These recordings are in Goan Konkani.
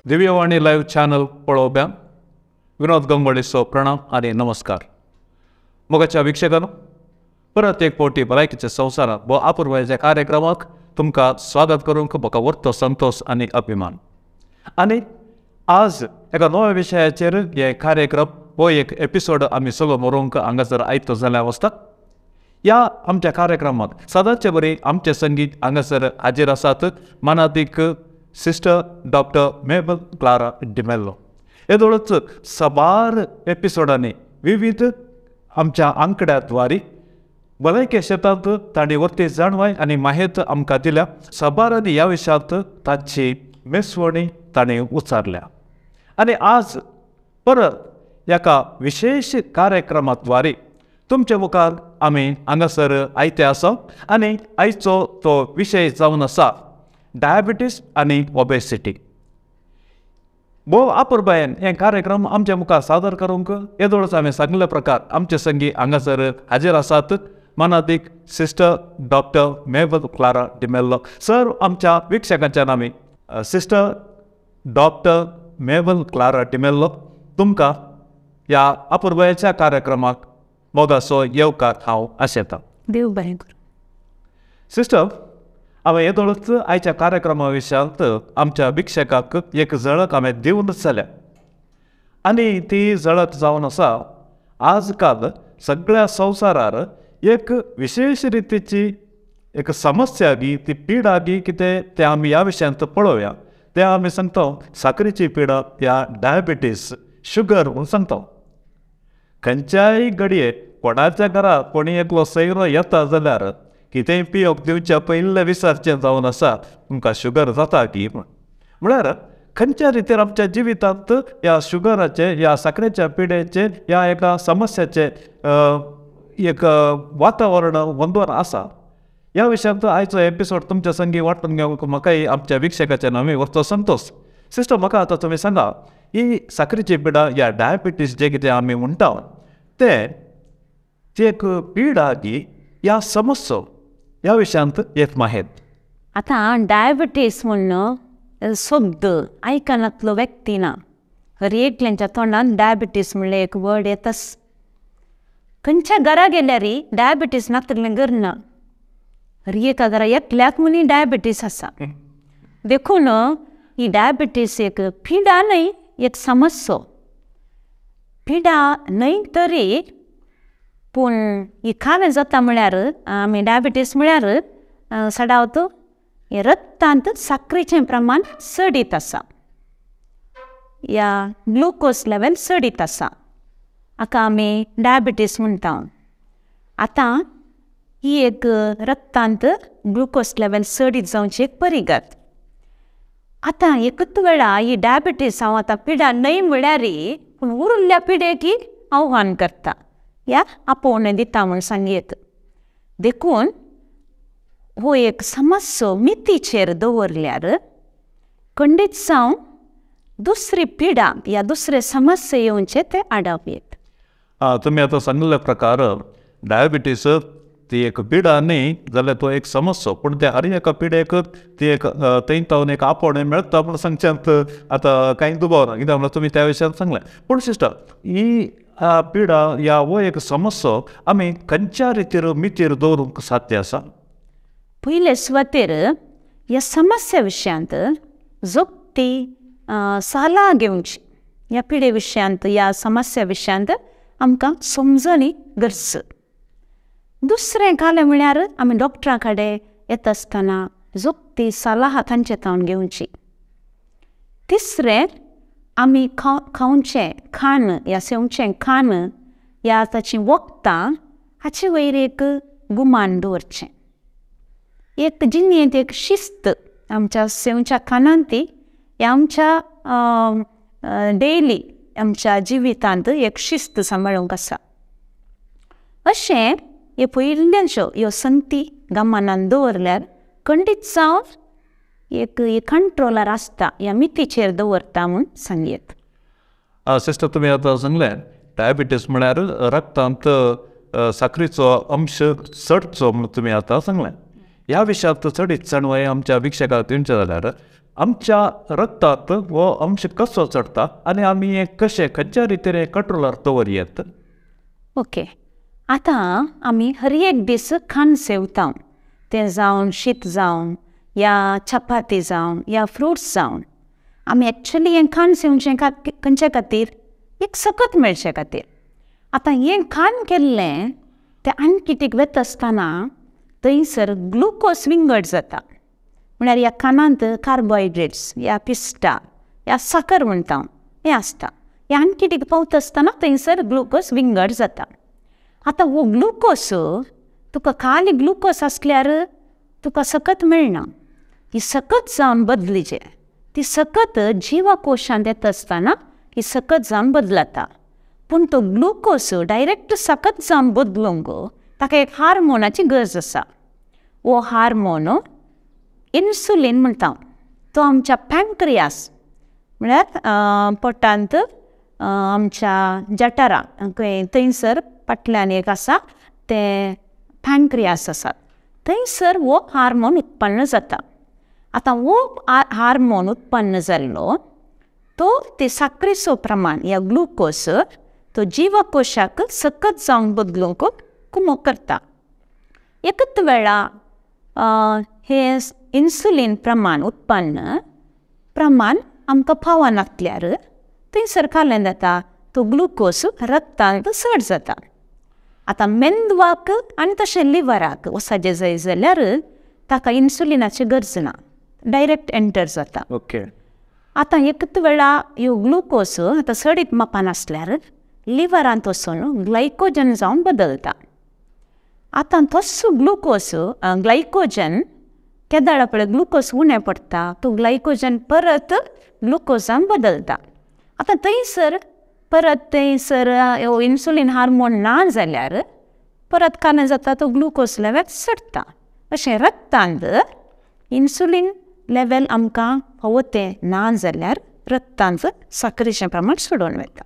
दिव्यवाणी लायव्ह चॅनल पळोवप्यांक विनोद गंगोळीचो प्रणाम आनी नमस्कार. मोगाच्या वीक्षकांनो, परत एक फावटी भलायकीच्या संवसारांत भोव आपुरबायेच्या कार्यक्रमाक तुमकां स्वागत करूंक म्हाका व्हडलो संतोश आनी अभिमान. आनी आज एका नव्या विशयाचेर हे कार्यक्रम हो एक एपिसोड आमी सगळो बरोवंक हांगासर आयतो जाल्यार वचता. ह्या आमच्या कार्यक्रमाक सदांचे बरी आमचे संगीत हांगासर हाजीर आसात मानादीक सिस्टर डॉक्टर मेबल क्लारा डिमेल्लो. येदोळच साबार एपिसोडांनी विविध आमच्या आंकड्याद्वारे भलायकी शेतांत तांणी वर्ती जाणवाय आनी माहिती आमकां दिल्या. साबारांनी ह्या विशयांत तांची मेसवणी तांणी उच्चारल्या. आनी आज परत एका विशेश कार्यक्रमाद्वारे तुमचे मुखार आमी हांगासर आयते आसा. आनी आयचो तो विशय जावन आसा डायबिटीस आनी ओबेसिटी. भोव आपुरबायेन हे कार्यक्रम आमच्या मुखार सादर करूंक येदोळच हांवें सांगले प्रकार आमचे संगी हांगासर हाजीर आसात मानादीक sister doctor Mabel Clara D'Mello sir. आमच्या वीक्षकांच्या नामी सिस्टर डॉक्टर मेबल क्लारा डिमेल्लो तुमकां ह्या आपुरबायेच्या कार्यक्रमाक मोगाचो येवकार हांव आशेतां. देव बरें करूं. सिस्टर, हांवें येदोळच आयच्या कार्यक्रमा विशयांत आमच्या वीक्षकाक एक झळक हांवें दिवनच जाल्या. आनी ती झळक जावन आसा आजकाल सगळ्या संवसारार एक विशेश रितीची एक समस्या गी ती पिडा गी कितें तें आमी ह्या विशयांत पळोवया. तें आमी सांगता साकरीची पिडा ह्या डायबिटीस शुगर म्हूण सांगता. खंयच्याय घडये कोणाच्या घरा कोणी एकलो सैरो येता जाल्यार कितेंय पियोक दिवच्या पयले विचारचें जावन आसा तुमकां शुगर जाता की म्हूण. म्हळ्यार खंयच्या रितीर आमच्या जिवितांत ह्या शुगराचें ह्या साकरेच्या पिडेचें ह्या एका समस्याचें एक वातावरण वंदोवन आसा. ह्या विशयांत आयचो एपिसोड तुमच्या संगी वांटून घेवंक म्हाकाय आमच्या वीक्षकाच्या नांवी व्हडलो संतोश. सिस्टर, म्हाका आतां तुमी सांगा, ही साकरीची पिडा ह्या डायबिटीस जें कितें आमी म्हणटा तें ती एक पिडा गी ह्या समस्या ह्या विशयांत एक माहेत. आतां डायबिटीस म्हणून शब्द आयकनातलो व्यक्ती ना. हर एकल्यांच्या तोंडान डायबिटीस म्हणलें एक वर्ड येताच. खंयच्या घरा गेल्यार डायबिटीस नातलें घर ना. हर एका घरा एकल्याक म्हणी डायबिटीस आसा. देखून ही डायबिटीस एक पिडा न्हय, एक समस्या. पिडा न्हय तरी पूण ही खावें जाता म्हळ्यार आमी डायबिटीस म्हळ्यार सडावत हे रक्तांत साकरीचें प्रमाण चडीत आसा, या ग्लुकोज लेवल चडीत आसा, हाका आमी डायबिटीस म्हणटा. आतां ही एक रक्तांत ग्लुकोज लेवल चडीत जावची एक परिगत. आतां एकूच वेळा ही डायबिटीस हांव आतां पिडा न्हय म्हळ्यार पूण उरिल्ल्या पिडेक आव्हान करता या आपोवणें दिता म्हूण सांगयेत. देखून हो एक समस्या मितीचेर दवरल्यार खंडीत जावन दुसरी पिडा या दुसरे समस्या येवचे ते आडावप येत. तुमी आतां सांगिल्ल्या प्रकार डायबिटीस ती एक पिडा न्ही जाल्यार तो एक समस्या, पूण त्या हर एका पिडेक ती एक थंय तावन एक आपोवणें मेळटा म्हूण सांगच्यांत आतां कांय दुबाव ना, कित्याक म्हणल्यार तुमी त्या विशयांत सांगलें. पूण सिस्टर, ही पिडा ह्या हो एक समस्या आमी खंयच्या रितीर मितीर दवरूंक साध्य आसा? पयले सुवातेर ह्या समस्या विशयांत जोखती सल्ला घेवची. ह्या पिडे विशयांत ह्या समस्या विशयांत आमकां समजणी गरज. दुसरें कालें म्हळ्यार आमी डॉक्टरा कडेन येता आसतना जोखती सलाह तांचे तावन घेवची. तिसरें, आमी खावचें खाण या सेवचें खाण या ताचीं वखदां हाचे वयर एक गुमान दवरचें. एक जिणेंत एक शिस्त आमच्या सेवच्या खाणांत ती ह्या आमच्या डेली आमच्या जिवितांत एक शिस्त सांबाळूंक आसा. अशें हे पयिल्ल्यांच्यो ह्यो संती गमनान दवरल्यार खंडीत जावन एक कंट्रोलार आसता ह्या मितीचेर दवरता म्हूण सांगयेत. सिस्टर, तुमी आतां सांगलें डायबिटीस म्हळ्यार रक्तांत साकरीचो अंश चडचो म्हूण तुमी आतां सांगलें. ह्या विशयांत चडीत जाणवाय आमच्या वीक्षकांक दिवचें जाल्यार आमच्या रक्तात हो अंश कसो चडटा आनी आमी हें कशें खंयच्या रितीन कंट्रोलार दवरयेत? ओके, आतां आमी हर एक दीस खाण सेवता, तें जावन शीत जावन या चपाती जावन या फ्रुट्स जावन. आमी एक्चुली हें खाण सेवचें खंयच्या खातीर? एक सकत मेळचे खातीर. आतां हें खाण केल्लें तें आणकिटीक वता आसतना थंयसर ग्लुकोज विंगड जाता. म्हळ्यार ह्या खाणांत कार्बोहायड्रेट्स या पिस्टा या साकर म्हणटा हें आसता. हें आणकिटीक पावता आसतना थंयसर ग्लुकोज विंगड जाता. आतां हो ग्लुकोज तुका खाली ग्लुकोज आसल्यार तुका सकत मेळना. ही सकत जावन बदलीचे ती सकत जिवाकोशांत येता आसतना ही सकत जावन बदलता. पूण तो ग्लुकोज डायरेक्ट सकत जावन बदलूंक ताका एक हार्मोनाची गरज आसा. हो हार्मोन इन्सुलीन म्हणटा. तो आमच्या पँक्रियास म्हळ्यार पोटांत आमच्या जठरा थंयसर फाटल्यान एक आसा तें पँक्रियास आसा, थंयसर हो हार्मोन उत्पन्न जाता. आतां हो हार्मोन उत्पन्न जाल्लो तो ते साकरेचो प्रमाण या ग्लुकोज तो जिवकोशाक सकत जावन बदलूंक कुमक करता. एकच वेळा हे इन्सुलीन प्रमाण उत्पन्न प्रमाण आमकां पावनासल्यार थंयसर काल्यान जाता तो ग्लुकोज रक्तांत चड जाता. आतां मेंदवाक आनी तशें लिवराक वचपाचें जाय जाल्यार ताका इन्सुलिनाची गरज ना, डायरेक्ट एंटर जाता. ओके, आतां एकच वेळा ह्यो ग्लुकोज आतां चडीत मापान आसल्यार लिवरांत वचून ग्लायकोजन जावन बदलता. आतां तसो ग्लुकोज ग्लायकोजन केदाळा पळय ग्लुकोज उणें पडटा तो ग्लायकोजन परत ग्लुकोजान बदलता. आतां थंयसर परत थंयसर इन्सुलीन हार्मोन ना जाल्यार परत काना जाता तो ग्लुकोज लेवल चडटा. अशें रक्तांत इन्सुलीन लेवल आमकां फावो तें ना जाल्यार रक्तांत साकरेचें प्रमाण चडोवन वता.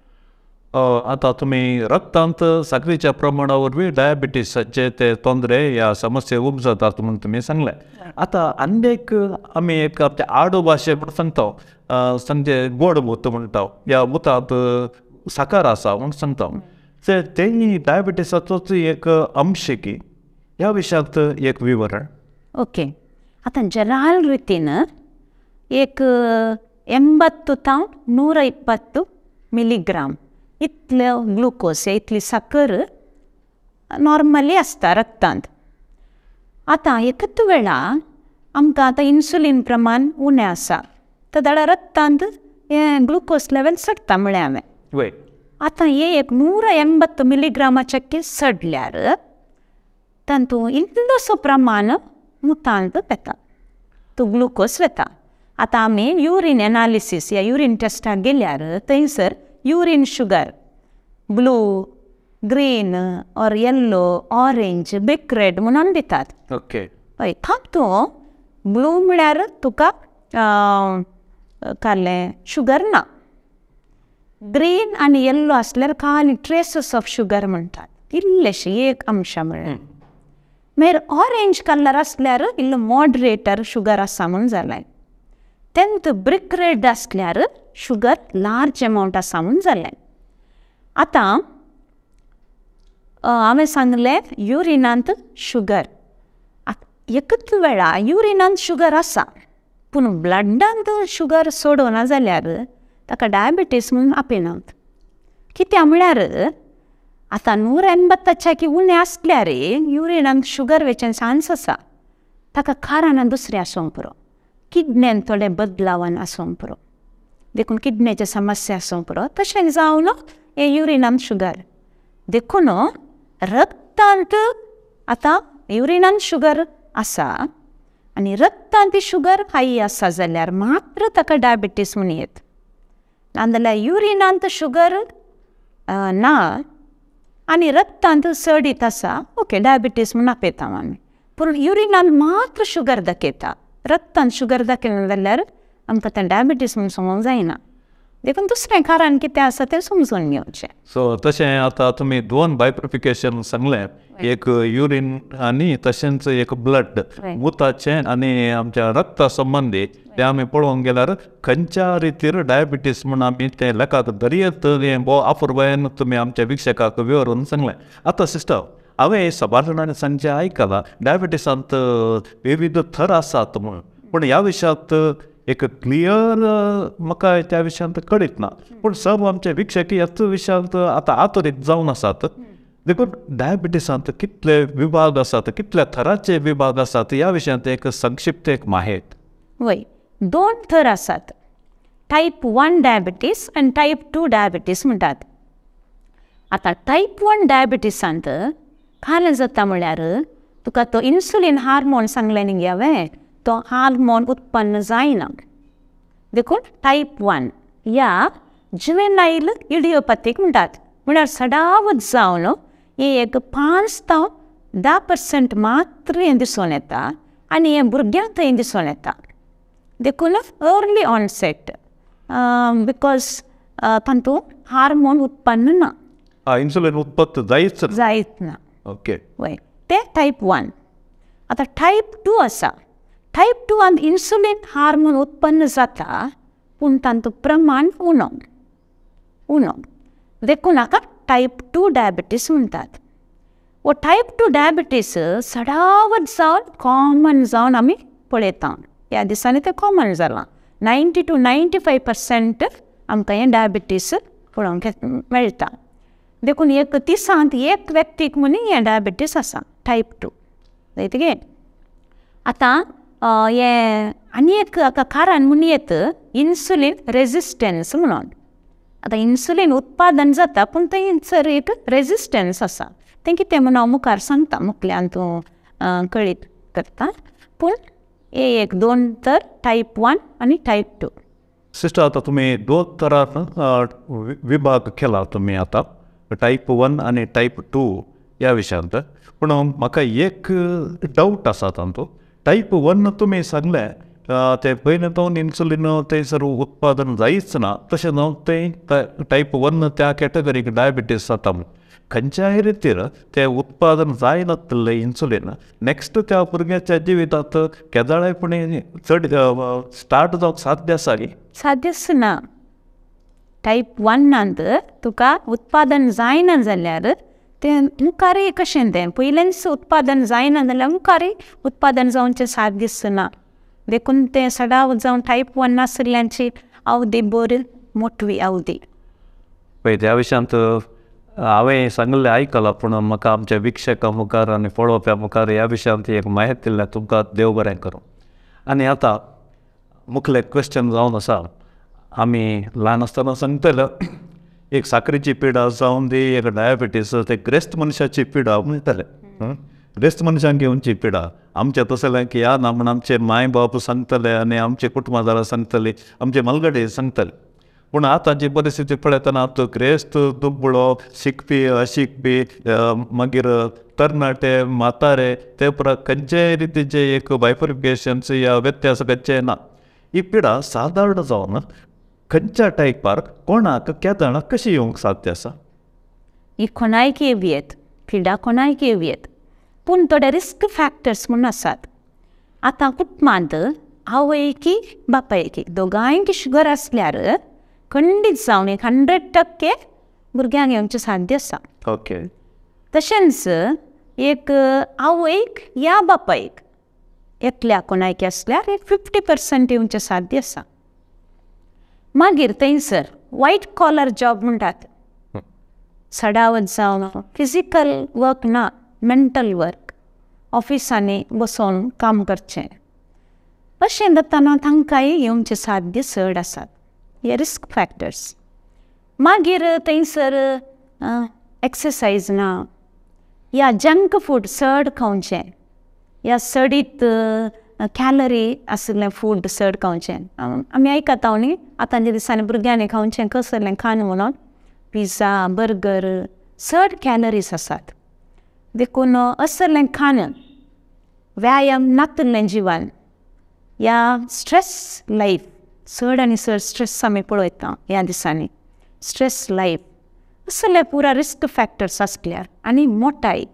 आतां तुमी रक्तांत साकरीच्या प्रमाणा वरवीं डायबिटीसाचे ते तोंदरे ह्या समस्या उपजतात म्हूण तुमी सांगलें. आतां आनी एक आमी एक आमच्या आडो भाशे म्हूण सांगता, सांगचे गोड मूत म्हणटा, ह्या मुतांत साकर आसा म्हूण सांगता, तेंय डायबिटीसाचोच एक अंश की ह्या विशयांत एक विवरण. ओके, आतां जनरल रितीन एक 80 तावन 120 मिलीग्राम इतले ग्लुकोज इतली साकर नॉर्मली आसता रक्तांत. आतां एकच वेळा आमकां आतां इन्सुलीन प्रमाण उणें आसा तर जाल्यार रक्तांत हें ग्लुकोज लेवल चडटा म्हळें हांवें. आतां हें एक 180 मिलीग्रामाच्या चडल्यार तातूंत इल्लोसो प्रमाण मुतांत वता, तो ग्लुकोज वता. आतां आमी युरीन एनालिसीस या युरीन टेस्टाक गेल्यार थंयसर urine sugar blue, green or yellow, orange, brick red म्हणून दितात. ओके, हय, तातूंत ब्लू म्हळ्यार तुका काडलें शुगर ना, ग्रीन आनी येल्लो आसल्यार खाली ट्रेसीस ऑफ शुगर म्हणटात, इल्लेशें एक अंश म्हळ्यार. मागीर ऑरेंज कलर आसल्यार इल्लो मॉडरेटर शुगर आसा म्हूण जालें. तेन्ना ब्रिक रेड आसल्यार शुगर लार्ज अमावंट आसा म्हूण जालें. आतां हांवें सांगलें युरिनांत शुगर, आतां एकच वेळा युरिनांत शुगर आसा पूण ब्लडांत शुगर सोडना जाल्यार ताका डायबिटीस म्हणून आपयनात. कित्याक म्हळ्यार आतां 180 उणें आसल्यार युरिनांत शुगर वचचे चान्स आसा. ताका कारणां दुसरें आसूंक पुरो, किडनेन थोडे बदलावान आसूंक पुरो, देखून किडनेचे समस्या आसूंक पुरो, तशें जावन हें युरिनांत शुगर. देखून रक्तांत आतां युरिनांत शुगर आसा आनी रक्तांत ती शुगर हाय आसा जाल्यार मात्र ताका डायबिटीस म्हूण येत. नाजाल्यार युरिनांत शुगर ना आनी रक्तांत चडीत आसा, ओके डायबिटीस म्हूण आपयता आमी, पूण युरिनांत मात्र शुगर दाखयता, रक्तांत शुगर दाखयना जाल्यार आमकां तें डायबिटीस म्हूण सांगूंक जायना. देखून दुसरें कारण कितें आसा तें समजून घेवचें. सो तशें आतां तुमी दोन बायफर्केशन सांगलें, एक युरीन आनी तशेंच एक ब्लड, मुताचें आनी आमच्या रक्ता संबंदी तें आमी पळोवंक गेल्यार खंयच्या रितीर डायबिटीस म्हूण आमी तें लेखाक धरयत हें भोव अपुरबायेन तुमी आमच्या विक्षकाक विवरून सांगलें. आतां सिस्टर, हांवें सबार जाणांनी सांगचें आयकलां डायबिटीसांत विविध थर आसात म्हूण, पूण ह्या विशयांत एक क्लियर म्हाका त्या विशयांत कळीत ना. पूण सब आमचे विक्षक ह्याच विशयांत आतां आतुरीत जावन आसात. देखून डायबिटीसांत कितले विभाग आसात, कितल्या थराचे विभाग आसात ह्या विशयांत एक संक्षिप्त एक माहेत. वय, दोन थर आसात, टायप 1 डायबिटीस आनी टायप 2 डायबिटीस म्हणटात. आतां टायप 1 डायबिटीसांत कारण जाता म्हळ्यार तुका तो इन्सुलीन हार्मोन सांगलें न्ही हांवें, तो हार्मोन उत्पन्न जायना, देखून टायप 1 या जुवेनायल इडियोपॅथीक म्हणटात. म्हळ्यार सदांच जावन हें एक 5 ते 10% मात्र हें दिसून येता आनी हें भुरग्यांक थंय दिसून येता. देखून अर्ली ऑनसेट because तातूंत हार्मोन उत्पन्न ना, इन्सुलीन उत्पत्त जायच ना. ओके, वय, तें टायप 1. आतां टायप 2 आसा. टायप 2 इन्सुलीन हार्मोन उत्पन्न जाता पूण तांचो प्रमाण उणो उणो, देखून हाका टायप 2 डायबिटीस म्हणटात. हो टायप 2 डायबिटीस सदांच जावन कॉमन जावन आमी पळयता. ह्या दिसांनी तें कॉमन जालां. 90 to 95% आमकां हें डायबिटीस पळोवंक मेळटा. देखून एक दिसांत एक व्यक्तीक म्हूण हें डायबिटीस आसा टायप 2. जायत आतां हें आनी एक हाका कारण म्हूण येत इन्सुलीन रेजिस्टन्स म्हणून. आतां इन्सुलीन उत्पादन जाता पूण थंयसर एक रेजिस्टन्स आसा, तें कितें म्हूण हांव मुखार सांगता, मुखल्यान तूं कळीत करता. पूण एक दोन तर टायप 1 आनी टायप 2. सिस्टर, आतां तुमी दोन तरान विभाग केला तुमी आतां, टायप 1 आनी टायप 2 ह्या विशयांत. पूण म्हाका एक डावट आसा तातूंत. टायप 1 तुमी सांगलें ते पयलें तो इन्सुलीन थंयसर उत्पादन जायच ना, तशें न्हू तें टायप 1 त्या कॅटेगरीक डायबिटीस जाता म्हूण. खंयच्याय रितीर तें उत्पादन जायनातलें इन्सुलीन नेक्स्ट त्या भुरग्याच्या जिवितांत केदळाय पूण चड स्टार्ट जावंक साध्य आसा गी? साध्यच ना. टायप 1 तुका उत्पादन जायना जाल्यार तें मुखारय कशें तें पयलेंच उत्पादन जायना जाल्यार मुखारय उत्पादन जावचें साध्यच ना. देखून तें सदांच जावन टायप 1 आशिल्ल्यांची अवधी बरी मोटवी अवधी. पळय त्या विशयांत हांवें सांगिल्लें आयकलां, पूण म्हाका आमच्या विक्षकां मुखार आनी पळोवप्या मुखार ह्या विशयांत एक म्हायती दिल्ल्या तुमकां देव बरें करूं. आनी आतां मुखलें क्वेश्चन जावन आसा, आमी ल्हान आसतना सांगतले एक साकरीची पिडा जावन दी, एक डायबिटीस, ते ग्रेस्त मनशाची पिडा म्हणटाले. ग्रेस्त मनशांक घेवची पिडा आमच्या तसलें की ह्या ना म्हूण आमचे माय बाप सांगतले आनी आमचे कुटुंबादारां सांगतली, आमचे मलगडे सांगतले. पूण आतांची परिस्थिती पळयतना आतां ग्रेस्त दुबळो, शिकपी अशिकपी, मागीर तरणाटे म्हातारे, ते उपरांत खंयचेय रितीचे एक बायफर्केशन्स या व्यत्यास खंयचेय ना. ही पिडा सादारण जावन खंयच्या टायपार कोणाक केदळा कशी येवंक साध्य आसा? ही कोणायक येवयेत पिडा, कोणायक येवयेत, पूण थोडे रिस्क फॅक्टर्स म्हूण आसात. आतां कुटुंबांत आवयकी बापायकी दोगांयकी शुगर आसल्यार खंडीत जावन एक 100% भुरग्यांक येवचें साध्य आसा. ओके. तशेंच एक आवयक या बापायक एकल्या कोणायकी आसल्यार एक 50% येवचें साध्य आसा. मागीर थंयसर व्हायट कॉलर जॉब म्हणटात, सडावत जावन फिजिकल वर्क ना, मेंटल वर्क, ऑफिसांनी बसोन काम करचें, अशें जाताना तांकांय येवचें साध्य चड आसात. हे रिस्क फॅक्टर्स. मागीर थंयसर एक्सरसायज ना, या जंक फूड चड खावचें, या चडीत कॅलरी आशिल्लें फूड चड खावचें. आमी आयकता न्ही आतांच्या दिसांनी भुरग्यांनी खावचें कसलें खाण म्हणून पिझ्झा, बर्गर, चड कॅलरीज आसात. देखून असलें खाण, व्यायाम नातिल्लें जिवन, या स्ट्रेस लायफ, चड आनी चड स्ट्रेस आमी पळयता ह्या दिसांनी, स्ट्रेस लायफ, असले पुरा रिस्क फॅक्टर्स आसल्यार आनी मोटाय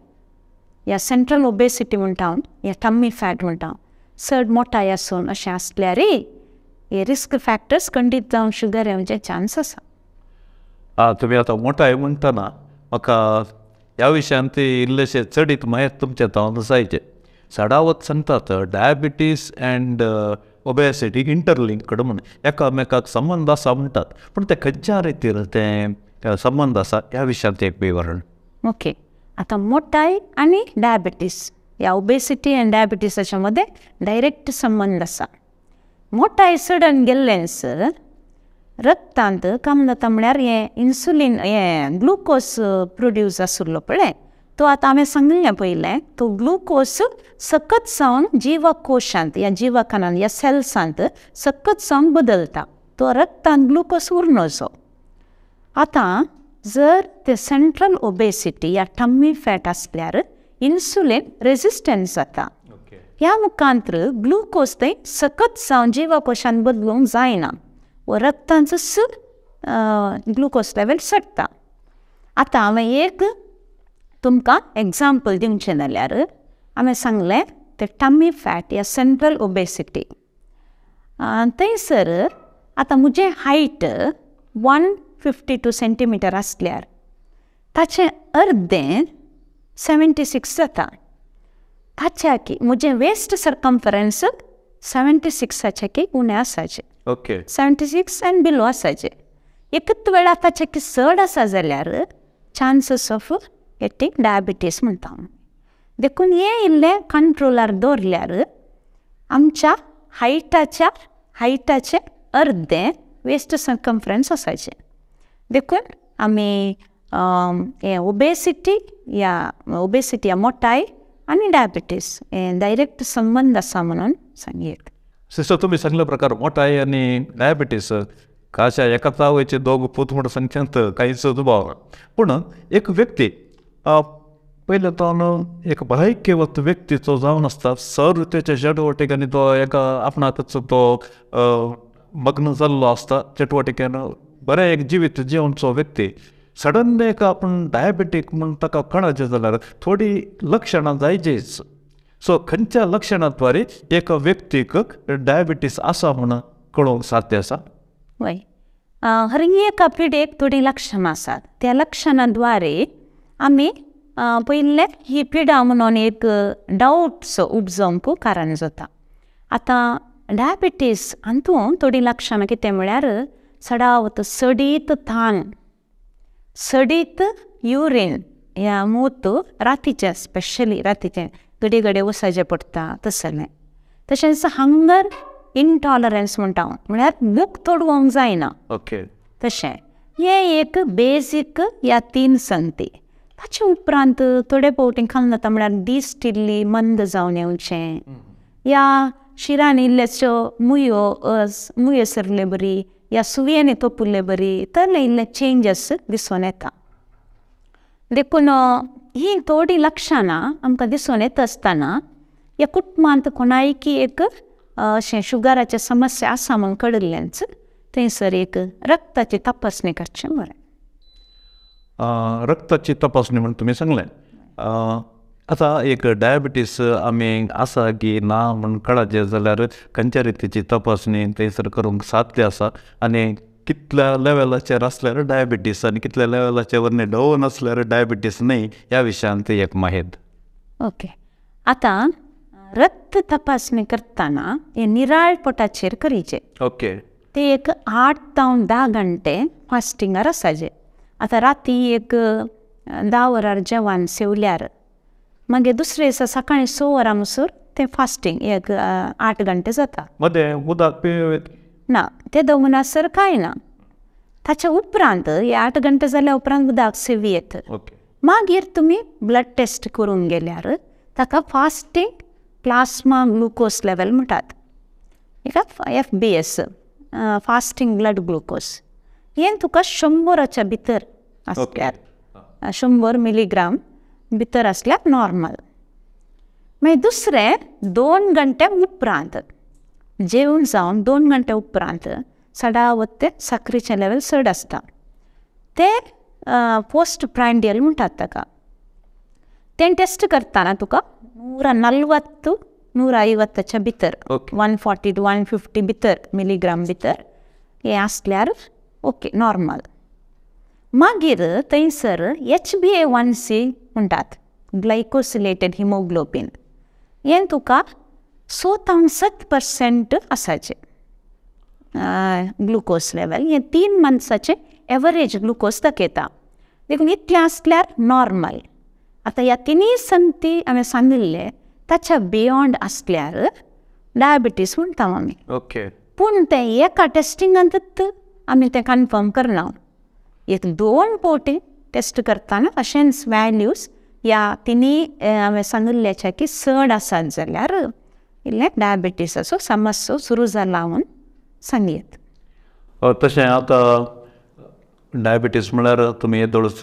या सेंट्रल ओबेसिटी म्हणटा या टम्मी फॅट म्हणटा, चड मोटाय आसून अशें आसल्यार हे रिस्क फॅक्टर्स खंडीत जावन शुगर येवचे चान्स आसा. तुमी आतां मोटाय म्हणटना म्हाका ह्या विशयांत ती इल्लेशे चडीत म्हायत तुमचे तावन जायचे. चडावत सांगतात डायबिटीस अँड ओबेसिटी इंटरलिंक्ड म्हूण, एकामेकाक संबंद आसा म्हणटात, पूण ते खंयच्या रितीर तें संबंद आसा ह्या विशयांत एक विवरण. ओके, आतां मोटाय आनी डायबिटीस ह्या ओबेसिटी आनी डायबिटीसाच्या मदें डायरेक्ट संबंद आसा. मोटाय चडन गेल्लेंच रक्तांत काम जाता म्हळ्यार हें इन्सुलीन हें ग्लुकोज प्रोड्यूस आशिल्लो पळय तो आतां हांवें सांगिल्लें पयलें, तो ग्लुकोज सकत जावन जिवकोशांत ह्या जिवकणांत ह्या सेल्सांत सकत जावन बदलता, तो रक्तांत ग्लुकोज उरनचो. आतां जर ते सेंट्रल ओबेसिटी या टम्मी फॅट आसल्यार इन्सुलीन रेजिस्टन्स जाता. ह्या मुखांतर ग्लुकोज थंय सकत जावन जिवकोशांत बदलूंक जायना व रक्तांचो ग्लुकोज लेवल चडटा. आतां हांवें एक तुमकां एग्जाम्पल दिवचें जाल्यार हांवें सांगलें ते टम्मी फॅट या सेंट्रल ओबेसिटी, थंयसर आतां म्हजें हायट 152 सेंटीमिटर आसल्यार ताचें अर्दें 76 जाता. ताच्या की म्हजें वेस्ट सर्कम्फरन्स 76 की उणें आसाचें. ओके, 76 एंड बिलो आसाचें. एकच वेळा ताच्या की चड आसा जाल्यार चान्सीस ऑफ गेटींग डायबिटीस म्हणटा हांव. देखून हें इल्लें कंट्रोलार दवरल्यार आमच्या हायटाचें अर्दें वेस्ट सर्कम्फरन्स आसाचें. देखून आमी हें ओबेसिटी या ओबेसिटी या मोटाय आनी डायबिटीस हें डायरेक्ट संबंद आसा म्हणून सांगयेत. सिस्टर, तुमी सांगल्या प्रकार मोटाय आनी डायबिटीस काशा एका तावयचे दोग पूत म्हूण सांगच्यांत कांयच दुबाव ना. पूण एक व्यक्ती पयले तो एक भलायकेवत व्यक्तीचो जावन आसता, सर तेच्या चटवटिकेन तो एका आपणाकच तो मग्न जाल्लो आसता, चटवटिकेन बरें एक जिवीत जिवनचो व्यक्ती सडनली एक आपूण डायबेटीक म्हूण ताका कळाचें जाल्यार थोडी लक्षणां जायचीच. सो खंयच्या लक्षणाद्वारे एका व्यक्तीक डायबिटीस आसा म्हूण कळोवंक साध्य आसा? वय, हर एका पिडेक थोडीं लक्षणां आसात. त्या लक्षणाद्वारे आमी पयलें ही पिडा म्हणून एक डावटसो उपजोवंक कारण जाता. आतां डायबिटीस हातूंत थोडीं लक्षणां कितें म्हळ्यार चडावत सडीत तान, सडीत युरीन ह्या मूत रातीचें, स्पेशली रातीचें घडये घडये वसाचें पडटा तसलें. तशेंच हंगर इनटॉलरन्स म्हणटा, म्हळ्यार भूक तोडवंक जायना. ओके, तशें हें एक बेजीक ह्या तीन संती. ताचे उपरांत थोडे फावटी खाल जाता म्हळ्यार दिश्ट इल्ली मंद जावन येवचें या शिरान इल्लेश्यो मुयो मुयो सरले बरी या सुवयांनी तोपुल्ले बरी तसले इल्ले चेंजस दिसून येता. देखून ही थोडीं लक्षणां आमकां दिसून येता आसतना ह्या कुटुंबांत कोणायकी एक अशें शुगराचे समस्या आसा म्हूण कळिल्लेंच थंयसर एक रक्ताची तपासणी करचें बरें. रक्ताची तपासणी म्हूण तुमी सांगलें. आतां एक डायबिटीस आमी आसा की ना म्हूण कळाचें जाल्यार खंयच्या रितीची तपासणी थंयसर करूंक साध्य आसा आनी कितल्या लेवलाचेर आसल्यार डायबिटीस आनी कितल्या लेवलाचेर वरने डावन आसल्यार डायबिटीस न्हय ह्या विशयांत एक माहिती. ओके, आतां रक्त तपासणी करतना हे निराळ पोटाचेर करीचे. ओके, ते एक 8 जावं 10 घंटे फास्टिंगार आसाचे. आतां राती एक 10 वरार जेवण सेवल्यार मागीर दुसरे दिसा सकाळीं 6 वरां म्हणसर तें फास्टींग एक 8 घंटे जाता. मदें उदक पिवप ना, तें दवरनासर कांय ना. ताच्या उपरांत हे 8 घंटे जाल्या उपरांत उदक सेवयेत. मागीर तुमी ब्लड टेस्ट करूंक गेल्यार ताका फास्टींग प्लास्मा ग्लुकोज लेवल म्हणटात, एका FBS fasting blood glucose. हें तुका 100 भितर आसल्यार, 100 मिलीग्राम भितर आसल्यार नॉर्मल. मागीर दुसरें 2 घंट्या उपरांत जेवण जावन 2 घंटे उपरांत सदावत ते साकरीचें लेवल चड आसता ते पोस्ट प्रांडियल म्हणटात ताका. तें टेस्ट करतना तुका 140 150 भितर 140 to 150 भितर मिलीग्राम भितर हें आसल्यार ओके नॉर्मल. मागीर थंयसर HbA1c म्हणटात ग्लायकोसिलेटेड हिमोग्लोबीन हें तुका 6.7% आसाचें ग्लुकोज लेवल. हें 3 मंथ्साचें एवरेज ग्लुकोज दाखयता देखून इतलें आसल्यार नॉर्मल. आतां ह्या तिनूय संगती हांवें सांगिल्लें ताच्या बियोंड आसल्यार डायबिटीस म्हणटा आमी. ओके पूण तें एका टेस्टिंगांतूच आमी तें कन्फर्म करना. एक 2 फावटी टेस्ट करतना अशेंच वॅल्यूज ह्या तिनूय हांवें सांगिल्ल्याच्या की चड आसात जाल्यार इल्लें डायबिटीसाचो समस्या सुरू जाला म्हूण सांगयेत. तशें आतां डायबिटीस म्हळ्यार तुमी येदोळच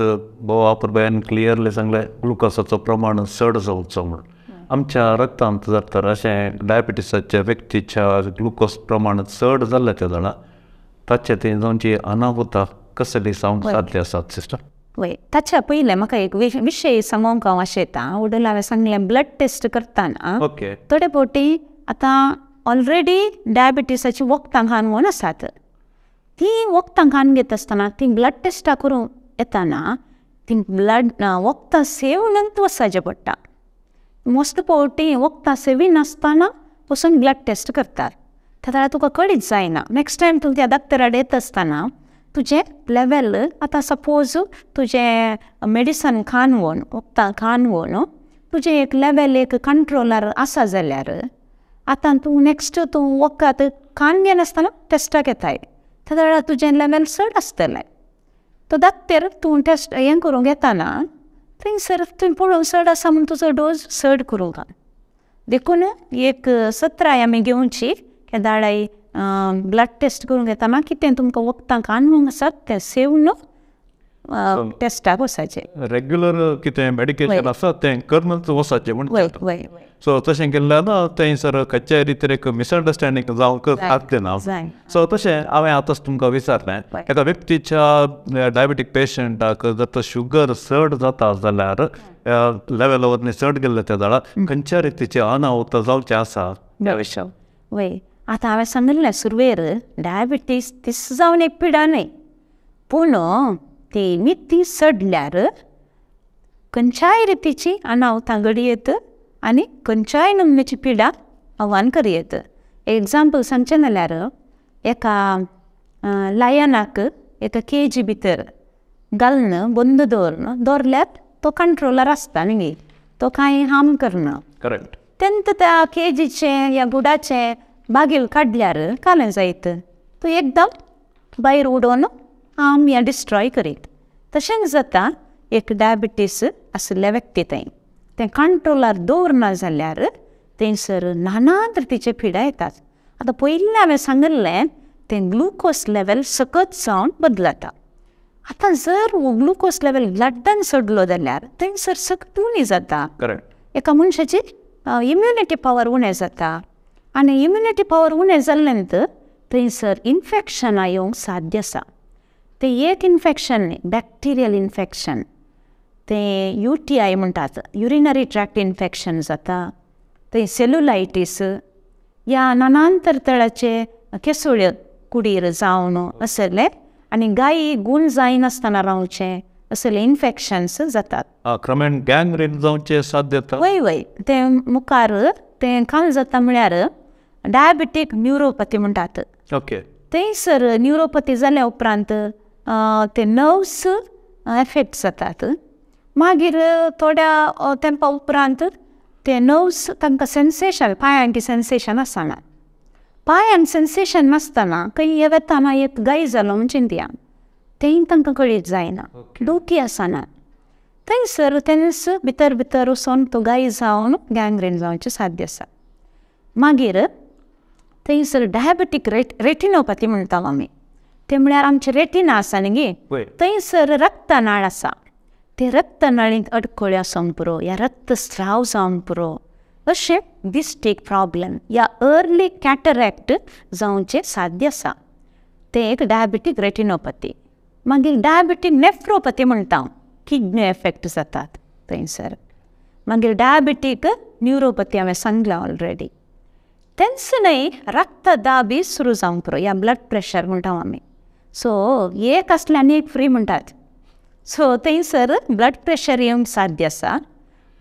भोव अपुरबायेन क्लियरली सांगलें ग्लुकोसाचो प्रमाण चड जावचो म्हूण. आमच्या रक्तांत जर तर अशें डायबिटीसाच्या व्यक्तीच्या ग्लुकोज प्रमाण चड जाल्लें तें जाणा ताचें तें जावची अनाहुता कसली जावंक साध्य आसात सिस्टर? वय ताच्या पयलें म्हाका एक विशय सांगूंक हांव आशेतां. वडील हांवें सांगलें ब्लड टेस्ट करतना ओके थोडे फावटी आतां ऑलरेडी डायबिटीसाची वखदां खावन म्हूण आसात ती वखदां खावन घेता आसतना ती ब्लड टेस्टां करूंक येतना ती ब्लड वखदां सेवनूच वचपाचें पडटा. मोस्ट फावटी वखदां सेविनासतना पसून ब्लड टेस्ट करतात त्या वेळार तुका कळीत जायना. नेक्स्ट टायम तूं त्या डॉक्टरा कडेन येता आसतना तुजें लेवल आतां सपोज तुजें मेडिसन खावन वोन वखदां खावन वोन तुजें एक लेवल एक कंट्रोलार आसा जाल्यार आतां तूं नेक्स्ट तूं वखद खावन घेनासतना टेस्टाक येताय त्या वेळार तुजें लेवल चड आसतलें. तो डॉक्टर तूं टेस्ट हें करूंक येताना थंयसर तुवें पळोवंक चड आसा म्हूण तुजो डोज चड करूंक. देखून एक सत्राय आमी घेवची केदाळाय ब्लड टेस्ट करूंक येताना कितें तुमकां वखदां खावन आसात तें सेवन टेस्टाक वचपाचें. रेग्युलर कितें मेडिकेशन आसा तें करूनच वचपाचें म्हूण. वय वय सो तशें केल्ल्यान थंयसर खंयच्याय रितीन एक मिसअंडरस्टँडींग जावंक साध्य ना. सो तशें हांवें आतांच तुमकां विचारलें एका व्यक्तीच्या डायबेटीक पेशंटाक जर तर शुगर चड जाता जाल्यार लेवल वरवीं चड गेल्ले त्या जाल्यार खंयच्या रितीचें अनाहुत जावचें आसा त्या विशयान? वय आतां हांवें सांगिल्लें सुरवेर डायबिटीस तीस जावन एक पिडा न्हय पूण ती मिती चडल्यार खंयच्याय रितीची अनाहुतां घडयेत आनी खंयच्याय नमून्याची पिडा आव्हान करयेत. एग्जाम्पल सांगचें जाल्यार एका लायनाक एका केजी भितर घालून बंद दवरून दवरल्यार तो कंट्रोलार आसता न्ही तो कांय हार्म करना. करेक्ट. तेन्ना त्या केजीचें या गुडाचें बागील काडल्यार कालें जायत तो एकदम भायर उडोवन हार्म या डिस्ट्रॉय करीत. तशेंच जाता एक डायबिटीस आशिल्ल्या व्यक्ती थंय तें कंट्रोलार दवरना जाल्यार थंयसर नाना रितीचे पिडा येतात. आतां पयलीं हांवें सांगिल्लें तें ग्लुकोज लेवल सकत जावन बदलता. आतां जर ग्लुकोज लेवल ब्लडान चडलो जाल्यार थंयसर सक्त उणी जाता. करेक्ट. एका मनशाची इम्युनिटी पावर उणें जाता आनी इम्युनिटी पावर उणें जाल्ल्यान थंयसर इन्फेक्शनां येवंक साध्य आसा. तें एक इन्फेक्शन न्ही बॅक्टिरियल इन्फेक्शन तें UTI म्हणटात युरिनरी ट्रॅक्ट इन्फेक्शन जाता थंय सेल्युलायटीस ह्या नानांतर तराचे केसोळ्यो कुडीर जावन असले आनी गायी गूण जायनासतना रावचें असले इन्फेक्शन्स जातात. क्रमेण गँग्रीन जावचें साध्यता. वय वय तें मुखार तें काल जाता म्हळ्यार डायबेटीक न्युरोपथी म्हणटात. ओके थंयसर न्युरोपथी जाल्या उपरांत ते नर्व्स एफेक्ट जातात. मागीर थोड्या तेंपा उपरांत ते नर्व्स तांकां सेन्सेशन पांयांकी सेन्सेशन आसना. पांयांक सेन्सेशन नासतना खंय वेताना एक गाय जालो म्हूण चिंतया तेंय तांकां कळीत जायना दुखी आसना थंयसर तेंच भितर भितर वचोन तो गाय जावन गँग्रीन जावचें साध्य आसा. मागीर थंयसर डायबेटीक रेटिनोपॅथी म्हणटा आमी तें म्हळ्यार आमचें रेटिना आसा न्ही गे थंयसर रक्तनाळ आसा ते रक्तनळींत अडखळी आसूंक पुरो या रक्तस्राव जावंक पुरो अशें दिश्टीक प्रॉब्लम या अर्ली कॅटरॅक्ट जावचें साध्य आसा. तें एक डायबेटीक रेटिनोपॅथी. मागीर डायबेटीक नेफ्रोपॅथी म्हणटा, किडनी एफेक्ट जातात थंयसर. मागीर डायबेटीक न्युरोपॅथी हांवें सांगलां ऑलरेडी. तेंच न्हय रक्तदाब बी सुरू जावंक पुरो या ब्लड प्रेशर म्हणटा आमी. सो एक आसलें आनी एक फ्री म्हणटात. सो थंयसर ब्लड प्रेशर येवंक साध्य आसा.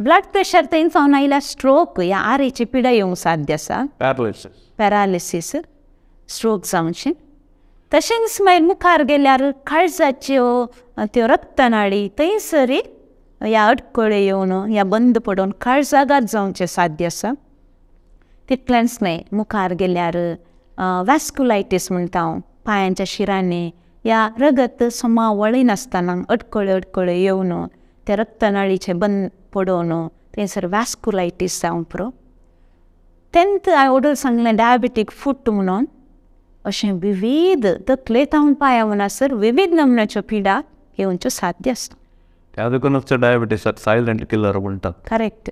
ब्लड प्रेशर थंय जावन आयल्यार स्ट्रोक या आरेची पिडा येवंक साध्य आसा, पॅरालिसीस, स्ट्रोक जावचें. तशेंच मागीर मुखार गेल्यार काळजाच्यो त्यो रक्तनाळी थंयसर ह्या अडकळे येवन ह्या बंद पडून काळजागात जावचें साध्य आसा. तितलेंच न्हय मुखार गेल्यार वॅस्कुलायटीस म्हणटा हांव, पांयांच्या शिरांनी ह्या रगत समा वळिनासतना अडकळे अडकळे येवन त्या रक्तनाळीचें बंद पडून थंयसर वॅस्कुलायटीस जावंक पुरो. तेंत हांवें ओडून सांगलें डायबेटीक फूट म्हणून. अशें विविध तकले तावन पांया म्हणसर विविध नमुन्याच्यो पिडा येवच्यो साध्य आसता. त्या देखूनच डायबिटीसाक सायलंट किलर म्हणटात. करेक्ट.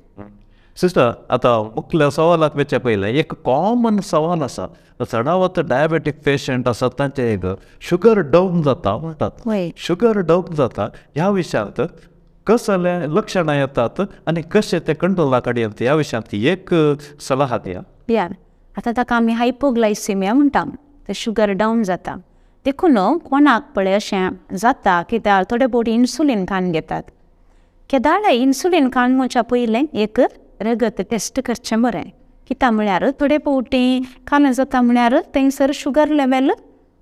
सिस्टर, आतां मुखल्या सवालाक वचचे पयलें एक कॉमन सवाल आसा, चडावत डायबेटीक पेशंट आसात तांचे एक शुगर डावन जाता म्हणटात. शुगर डावन जाता ह्या विशयांत कसले लक्षणां येतात आनी कशें ते कंट्रोला कडेन येता ह्या विशयांत एक सलाह दिया. या आतां ताका आमी हायपोग्लायसिमिया म्हणटा, ते शुगर डावन जाता. देखून कोणाक पळय अशें जाता कित्याक थोडे फावटी इन्सुलीन खावन घेतात. केदाळाय इन्सुलीन खावन म्हणच्या पयलें एक रगत टेस्ट करचें बरें. कित्याक म्हळ्यार थोडे फावटी खालें जाता म्हळ्यार थंयसर शुगर लेवल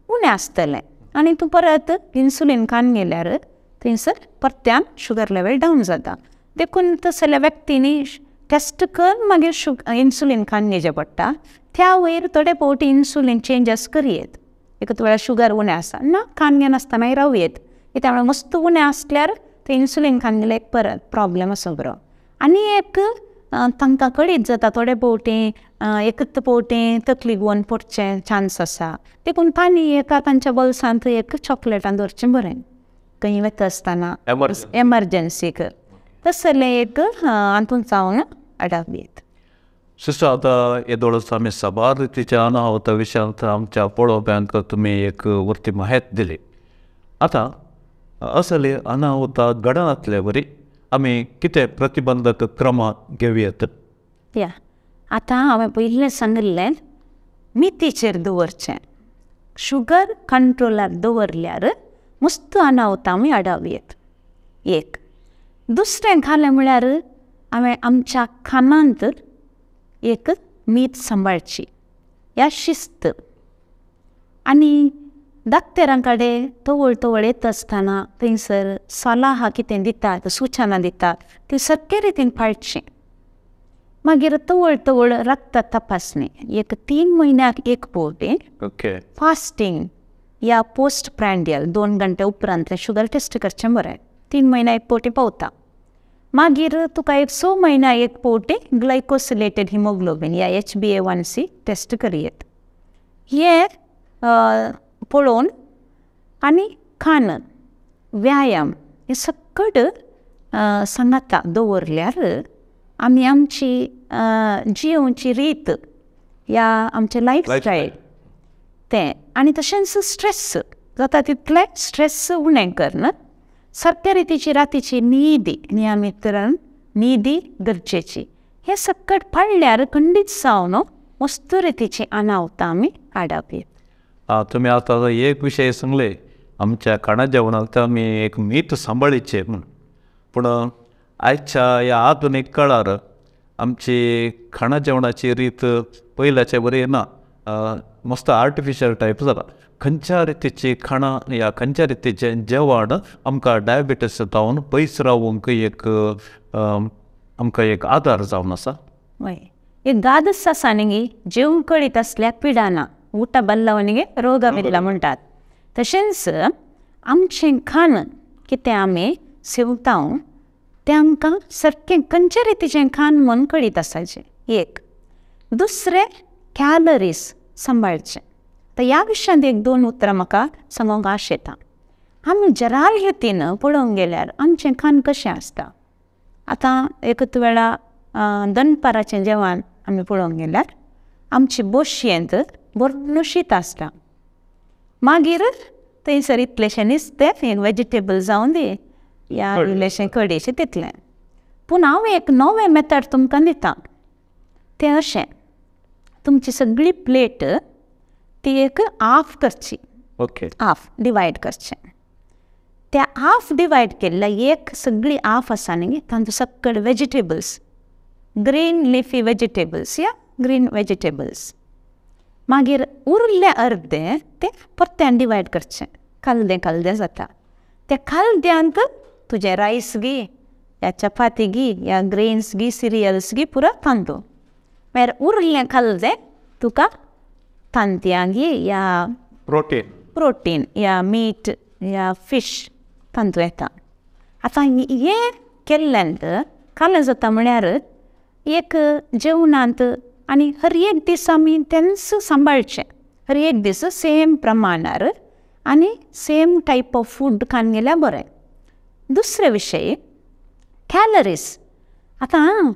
उणें आसतलें आनी तूं परत इन्सुलीन खावन गेल्यार थंयसर परत्यान शुगर लेवल डावन जाता. देखून तसल्या व्यक्तींनी टेस्ट करून मागीर इन्सुलीन खावन घेवचें पडटा. त्या वयर थोडे फावटी इन्सुलीन चेंजस करयेत. एक वेळार शुगर उणें आसा ना खावन घेनासतनाय रावं येत, कित्याक म्हळ्यार मस्त उणें आसल्यार तें इन्सुलीन खावन गेल्यार एक परत प्रॉब्लम आसा बरो. आनी एक तांकां कळीत जाता थोडे फावटी एकच फावटी तकली घेवन पडचें चान्स आसा. देखून तांणी एका तांच्या बोल्सांत एक चॉकलेटां दवरचें बरें खंय वता आसतना एमर्जन्सीक तसलें एक हातूंत जावन आडावं येत. सिस्टर, आतां येदोळच आमी साबार रितीच्या अनाहत विशयांत आमच्या पळोवप्यांक तुमी एक वरती माहिती दिली. आतां असली अनाहता घडनातले वरी आमी कितें प्रतिबंधक क्रम घेवयेत? या आतां हांवें पयलें सांगिल्लें मितीचेर दवरचें, शुगर कंट्रोलार दवरल्यार मस्त अनाहता आमी आडावं येत. एक दुसरें घालें म्हळ्यार हांवें आमच्या खाणांत एक मीत सांबाळची ह्या शिस्त. आनी डाक्टरां कडेन तवळ तवळ येता आसतना थंयसर सलाह कितें दितात, सुचना दितात ती सारके रितीन पाळचें. मागीर तवळ तवळ रक्त तपासणी एक 3 म्हयन्याक एक फावटी, फास्टींग या पोस्ट प्रँडियल 2 घंटे उपरांतलें शुगर टेस्ट करचें बरें. 3 म्हयन्या एक फावटी पावता. मागीर तुका एक 6 म्हयन्या एक फावटी ग्लायकोसिलेटेड हिमोग्लोबीन या HbA1c test करयेत. हें पळोवन आनी खाण, व्यायाम हें सकट सांगाता दवरल्यार आमी आमची जियोवची रीत या आमचें लायफस्टायल तें आनी तशेंच स्ट्रेस जाता तितलें स्ट्रेस उणें करून सारक्या रितीची रातीची न्हीद नियमीत न्हीद गरजेची हें सकट पाळल्यार खंडीत जावन मस्त रितीची अनाहता आमी आडावं येत. तुमी आतां एक विशय सांगले आमच्या खाणा जेवणाक आमी एक मीत सांबाळीचें म्हूण, पूण आयच्या ह्या आधुनीक काळार आमची खाणा जेवणाची रीत पयल्याचे बरी ना, मस्त आर्टिफिशियल टायप जाला. खंयच्या रितीची खाणां या खंयच्या रितीचें जेवण आमकां डायबिटीस जावन पयस रावूंक एक आमकां एक आदार जावन आसा? वय, एक गादस आसा न्ही, जेवण कळीत आसल्यार पिडा ना, ಊಟ ಬಲ್ಲವನಿಗೆ ರೋಗವಿಲ್ಲ म्हणटात. तशेंच आमचें खाण कितें आमी सेवता तें आमकां सारकें खंयच्या रितीचें खाण म्हूण कळीत आसाचें एक. दुसरें कॅलरीज सांबाळचें. आतां ह्या विशयांत 1-2 उतरां म्हाका सांगूंक आश येता. आमी जराल हेतीन पळोवंक गेल्यार आमचें खाण कशें आसता. आतां एकच वेळा दनपाराचें जेवण आमी पळोवंक गेल्यार आमचे बोशयेंत बरो शीत आसता. मागीर थंयसर इतलेशें नुस्तें वेजिटेबल जावन दी या इल्लेशें कडीशें तितलें. पूण हांव एक नवें मेथड तुमकां दिता तें अशें, तुमची सगळी प्लेट ती एक हाफ करची, ओके, हाफ डिवायड करचें. त्या हाफ डिवायड केल्ल्या एक सगळी हाफ आसा न्ही तांतूं सगळे वेजिटेबल्स, ग्रीन लिफी वेजिटेबल्स या ग्रीन वेजिटेबल्स. मागीर उरलें अर्दें तें परत्यान डिवायड करचें, कालदें कालदें जाता. त्या कालद्यांत तुजें रायस गी या चपाती गी या ग्रेन्स गी सिरियल्स गी पुरो तांदूळ. मागीर उरलें कालदें तुका तांतयां गी या प्रोटीन या मीट या फिश तांतूं येता. आतां हें केल्ल्यान कालें जाता म्हळ्यार एक जेवणांत आनी हर एक दीस आमी तेंच सांबाळचें, हर एक दीस सेम प्रमाणार आनी सेम टायप ऑफ फूड खावन गेल्यार बरें. दुसरे विशय कॅलरीज. आतां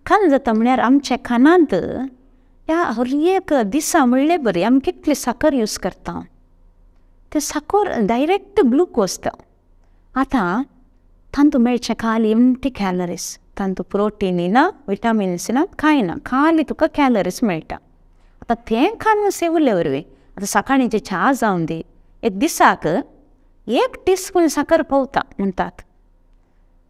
खाण जाता म्हळ्यार आमच्या खाणांत ह्या हर एक दिसा म्हणले बरी आमी कितली साकर यूज करता, ते साकर डायरेक्ट ग्लुकोज तो. आतां तांतूं मेळचें खाली एम्प्टी कॅलरीज, तांतूं प्रोटीन ना, विटामिन्स ना, कांय ना, खाली तुका कॅलरीज मेळटा. आतां तें खाण सेवले वरवीं आतां सकाळींची च्या जावन दी, एक दिसाक 1 टीस्पून साकर पावता म्हणटात,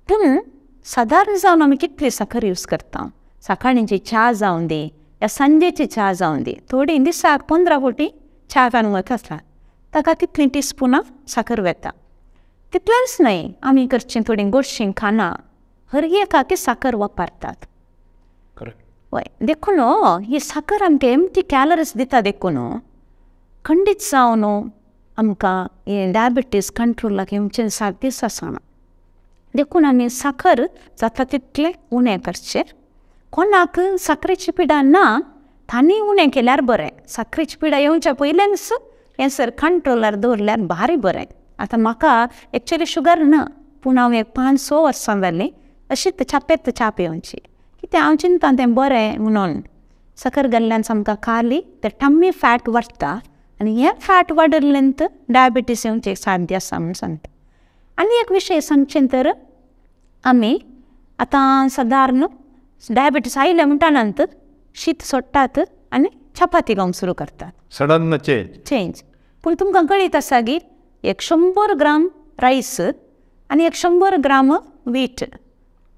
पूण सादारण जावन आमी कितली साकर यूज करता. सकाळींची च्या जावन दी या सांजेची च्या जावन दी, थोडी दिसाक 15 फावटी च्या खावन वता आसता, ताका तितलीं टिस्पुनां साकर वता. तितलेंच न्हय, आमी करचीं थोडीं गोडशीं खाणां हर एकाक साकर वापरतात. हय, देखून ही साकर आमकां एम्प्टी कॅलरीज दिता, देखून खंडीत जावन आमकां हें डायबिटीज कंट्रोलाक येवचें सारकेंच आसना. देखून आमी साकर जाता तितलें उणें करचें. कोणाक साकरेची पिडा ना तांणी उणें केल्यार बरें, साकरेची पिडा येवच्या पयलेंच हें सर कंट्रोलार दवरल्यार भारी बरें. आतां म्हाका एक्चुअली शुगर ना, पूण हांव एक 5-6 वर्सां जालीं अशीच चापेत च्या पिवची, कित्याक हांव चिंता तें बरें म्हणून. साकर घाल्ल्यान आमकां खाली ते टम्मी फॅट वाडटा आनी हें फॅट वाडिल्ल्यान डायबिटीस येवचें साध्य आसा म्हूण सांगता. आनी एक विशय सांगचें तर आमी आतां सादारण डायबिटीस आयले म्हणटा नंतर शीत सोडटात आनी चपाती खावंक सुरू करतात, सडन चेंज. पूण तुमकां कळीत आसा की 100 ग्राम रायस आनी 100 ग्राम वीट